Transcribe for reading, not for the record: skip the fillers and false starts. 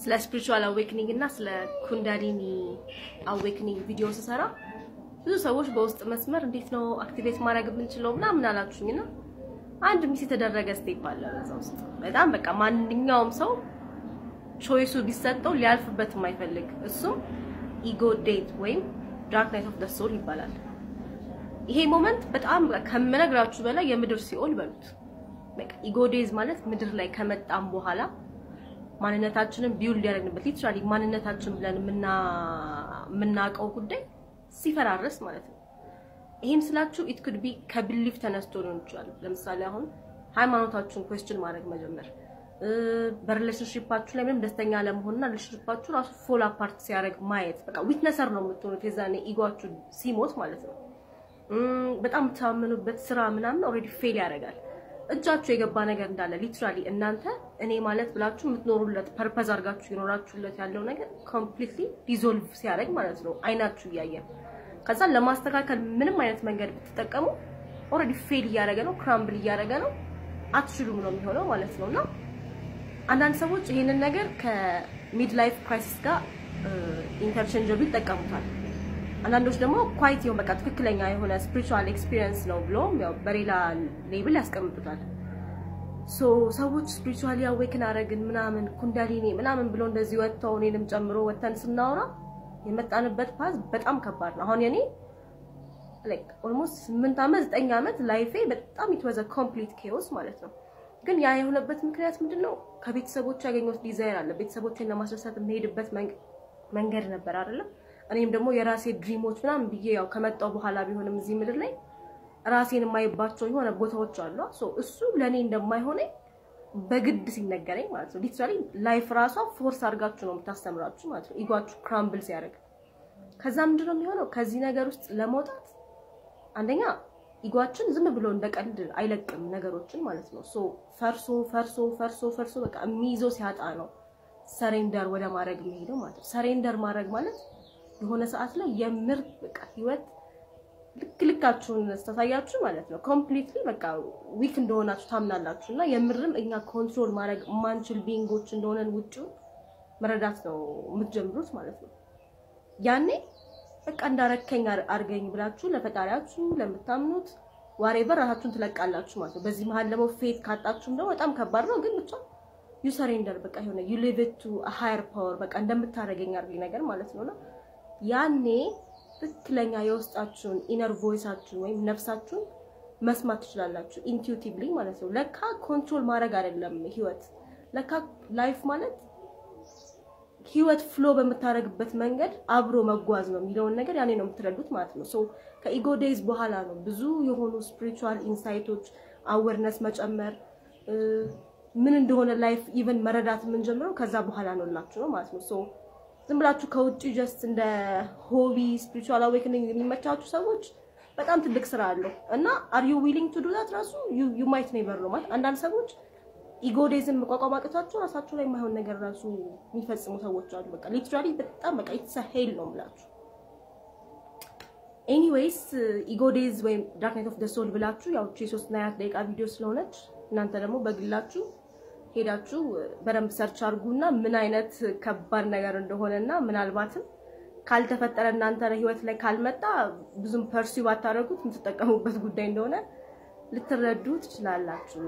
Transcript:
ስለ spiritual awakening እና ስለ kundalini awakening ቪዲዮ ስሰራ ብዙ ሰዎች በውስጥ መስመር እንዴት ነው activate ማድረግ የምንችለው ምናምን አላችሁኝና አንድ miss የተደረገ step አለ በዛ ውስጥ። በጣም በቃ ማንኛውም ሰው ቾይሱ ቢሰጠው ሊያልፍበት የማይፈልግ፣ እሱም ego death ወይም dark night of the soul ይባላል። ይሄ moment በጣም ከምነግራችሁ በላይ የምድር ሲኦል በሉት። በቃ ego death ማለት ምድር ላይ ከመጣም በኋላ ማንነታችንን build ያደረግንበት፣ literally ማንነታችን ብለን የምናውቀው ጉዳይ ሲፈራረስ ማለት ነው። ይሄን ስላችሁ it could be ከ belief ተነስቶ ሊሆን ይችላል። ለምሳሌ አሁን ሃይማኖታችሁን question ማድረግ መጀመር፣ በ relationship ኣችሁ ላይ ምንም ደስተኛ አለመሆንና relationship ኣችሁ ራሱ fall apart ሲያደርግ ማየት፣ በቃ witnesser ነው የምትሆኑት የዛኔ ego ኣችሁ ሲሞት ማለት ነው። በጣም የምታመኑበት ስራ ምናምን already fail ያደርጋል። እጃችሁ የገባ ነገር እንዳለ፣ literally እናንተ እኔ ማለት ብላችሁ የምትኖሩለት፣ purpose አድርጋችሁ የኖራችሁለት ያለው ነገር completely dissolve ሲያደርግ ማለት ነው አይናችሁ እያየ። ከዛ ለማስተካከል ምንም አይነት መንገድ ብትጠቀሙ already fail እያደረገ ነው፣ crumble እያደረገ ነው፣ አትችሉም ነው የሚሆነው ማለት ነው። እና አንዳንድ ሰዎች ይሄንን ነገር ከ midlife crisis ጋር interchangeable ይጠቀሙታል። አንዳንዶች ደግሞ quite የሆነ በቃ ትክክለኛ የሆነ spiritual experience ነው ብሎም ያው በሌላ label ያስቀምጡታል። So ሰዎች spiritually awaken አረግን ምናምን kundalini ምናምን ብሎ እንደዚህ ወጥተው፣ እኔንም ጨምሮ ወጥተን ስናወራ የመጣንበት path በጣም ከባድ ነው። አሁን የኔ like almost 8 ዓመት 9 ዓመት life ኤ በጣም it was a complete chaos ማለት ነው። ግን ያ የሆነበት ምክንያት ምንድን ነው? ከቤተሰቦች ያገኘሁት desire አለ። ቤተሰቦቼን ለማስደሰት የምሄድበት መንገድ ነበር አይደለም። እኔም ደግሞ የራሴ dream ኦች ምናምን ብዬ ያው ከመጣሁ በኋላ ቢሆንም እዚህ ምድር ላይ ራሴን የማይባቸው የሆነ ቦታዎች አሉ። So እሱ ለእኔ እንደማይሆነኝ በግድ ሲነገረኝ ማለት ነው። Literally life ራሷ force አድርጋችሁ ነው የምታስተምራችሁ ማለት ነው። Ego ኣችሁ crumble ሲያደርግ ከዛ ምንድን ነው የሚሆነው? ከዚህ ነገር ውስጥ ለመውጣት አንደኛ ego ኣችን ዝም ብሎ እንደ ቀልድ አይለቅም ነገሮችን ማለት ነው። So ፈርሶ ፈርሶ ፈርሶ ፈርሶ በቃ የሚይዘው ሲያጣ ነው surrender ወደ ማድረግ የሚሄደው ማለት ነው። Surrender ማድረግ ማለት የሆነ ሰዓት ላይ የምር በቃ ህይወት ልክ ልካችሁን ስታሳያችሁ ማለት ነው። Completely በቃ weak እንደሆናችሁ ታምናላችሁ እና የምርም እኛ control ማድረግ የማንችል being ኦች እንደሆነን ውጭው መረዳት ነው የምትጀምሩት ማለት ነው። ያኔ በቃ እንዳረከኝ አርገኝ ብላችሁ ለፈጣሪያችሁ፣ ለምታምኑት whatever ራሳችሁን ትለቃላችሁ ማለት ነው። በዚህ መሀል ደግሞ faith ካጣችሁም ደግሞ በጣም ከባድ ነው። ግን ብቻ you surrender፣ በቃ የሆነ you leave it to higher power፣ በቃ እንደምታደርገኝ አድርገኝ ነገር ማለት ነውና ያኔ ትክክለኛ የውስጣችሁን inner voice ኣችሁን ወይም ነፍሳችሁን መስማት ትችላላችሁ፣ intuitively ማለት ነው። ለካ control ማድረግ አይደለም ህይወት፣ ለካ life ማለት ህይወት flow በምታደርግበት መንገድ አብሮ መጓዝ ነው የሚለውን ነገር ያኔ ነው የምትረዱት ማለት ነው። So ከ ego death በኋላ ነው ብዙ የሆኑ spiritual insight ኦች፣ awareness መጨመር፣ ምን እንደሆነ life even መረዳት የምንጀምረው ከዛ በኋላ ነው እላችሁ ነው ማለት ነው። So ዝም ብላችሁ ከውጭ just እንደ hobby spiritual awakening የሚመቻችሁ ሰዎች በጣም ትልቅ ስራ አለው እና are you willing to do that ራሱ you might never ነው ማለት። አንዳንድ ሰዎች ego death ን መቋቋም አቅቷቸው ራሳቸው ላይ የማይሆን ነገር ራሱ የሚፈጽሙ ሰዎች አሉ። በቃ literally በጣም በቃ it's hell ነው የምላችሁ። Anyways, ego death ወይም dark night of the soul ብላችሁ ያው የ3 እና 4 ደቂቃ ቪዲዮ ስለሆነች እናንተ ደግሞ በግላችሁ ሄዳችሁ በደንብ search አድርጉና ምን አይነት ከባድ ነገር እንደሆነና ምናልባትም ካልተፈጠረ እናንተ ህይወት ላይ ካልመጣ ብዙም pursue ባታደርጉት የምትጠቀሙበት ጉዳይ እንደሆነ ልትረዱ ትችላላችሁ።